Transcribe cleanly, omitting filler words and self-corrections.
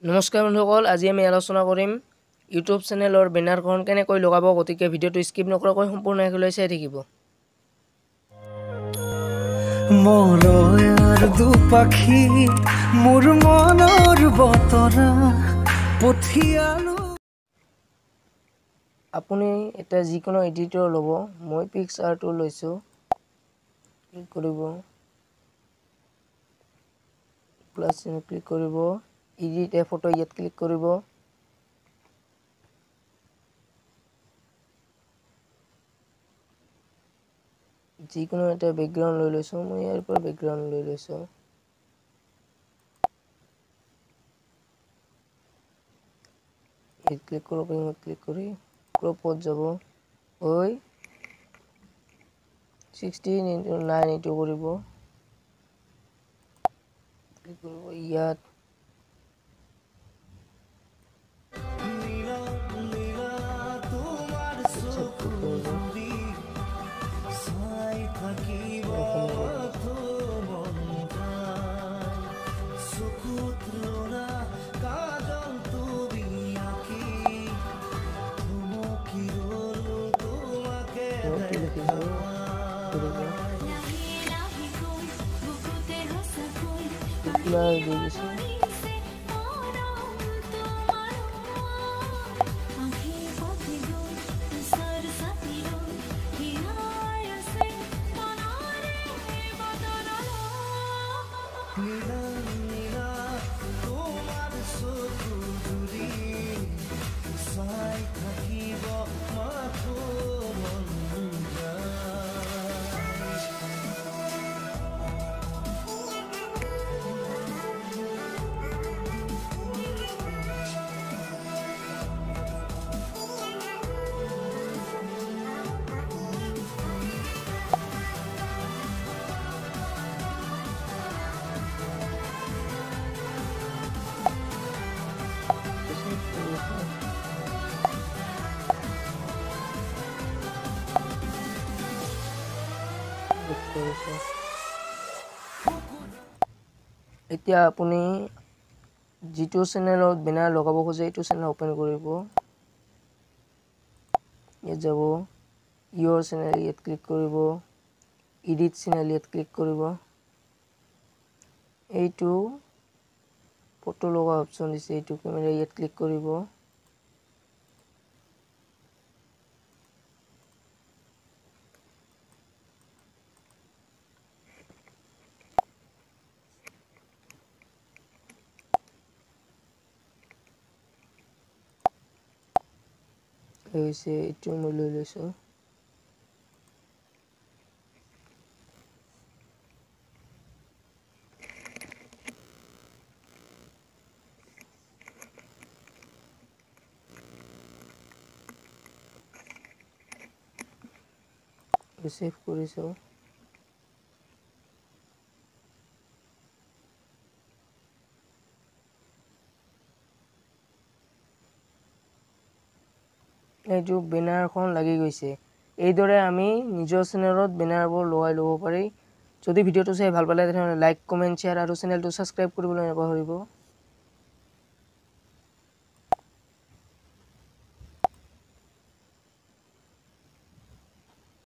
নমস্কাৰ বন্ধুসকল, আজি আমি আলোচনা কৰিম ইউটিউব চেনেলৰ বেনাৰখন কেনেকৈ লগাব। গতিকে ভিডিঅ'টো স্কিপ নকৰাকৈ সম্পূৰ্ণ শেষলৈ চাই থাকিব। মলয়াৰ দুপাখি মোৰ মনৰ বতৰা পঠিয়ালো। আপুনি এটা যিকোনো এডিটৰ ল'ব, মই পিক্সআৰ্টটো লৈছোঁ। ক্লিক কৰিব, প্লাছ চিহ্ন ক্লিক কৰিব, এডিট এ ফটো ইয়াত ক্লিক কৰিব। যিকোনো এটা বেকগ্ৰাউণ্ড লৈ লৈছোঁ, মই ইয়াৰ পৰা বেকগ্ৰাউণ্ড লৈ লৈছোঁ। ইয়াত ক্লিক কৰক, ইয়াত ক্লিক কৰি ক্ৰপত যাব, হৈ 16:9 এইটো কৰিব, ক্লিক কৰিব ইয়াত। এতিয়া আপুনি যিটো চেনেলত বেনাৰ লগাব খোজে এইটো চেনেল অপেন কৰিব। ইয়াত যাব, ইয়ৰ চেনেল ইয়াত ক্লিক কৰিব, এডিট চেনেল ইয়াত ক্লিক কৰিব। এইটো ফটো লগা অপশ্যন দিছে, এইটো কেমেৰা ইয়াত ক্লিক কৰিব। হৈছে এইটো মই লৈ লৈছোঁ। ছেভ কৰিছোঁ। এইটো বেনাৰখন লাগি গৈছে। এইদৰে আমি নিজৰ চেনেলত বেনাৰবোৰ লগাই ল'ব পাৰি। যদি ভিডিঅ'টো চাই ভাল পালে তেনেহ'লে লাইক, কমেণ্ট, শ্বেয়াৰ আৰু চেনেলটো ছাবস্ক্ৰাইব কৰিবলৈ নাপাহৰিব।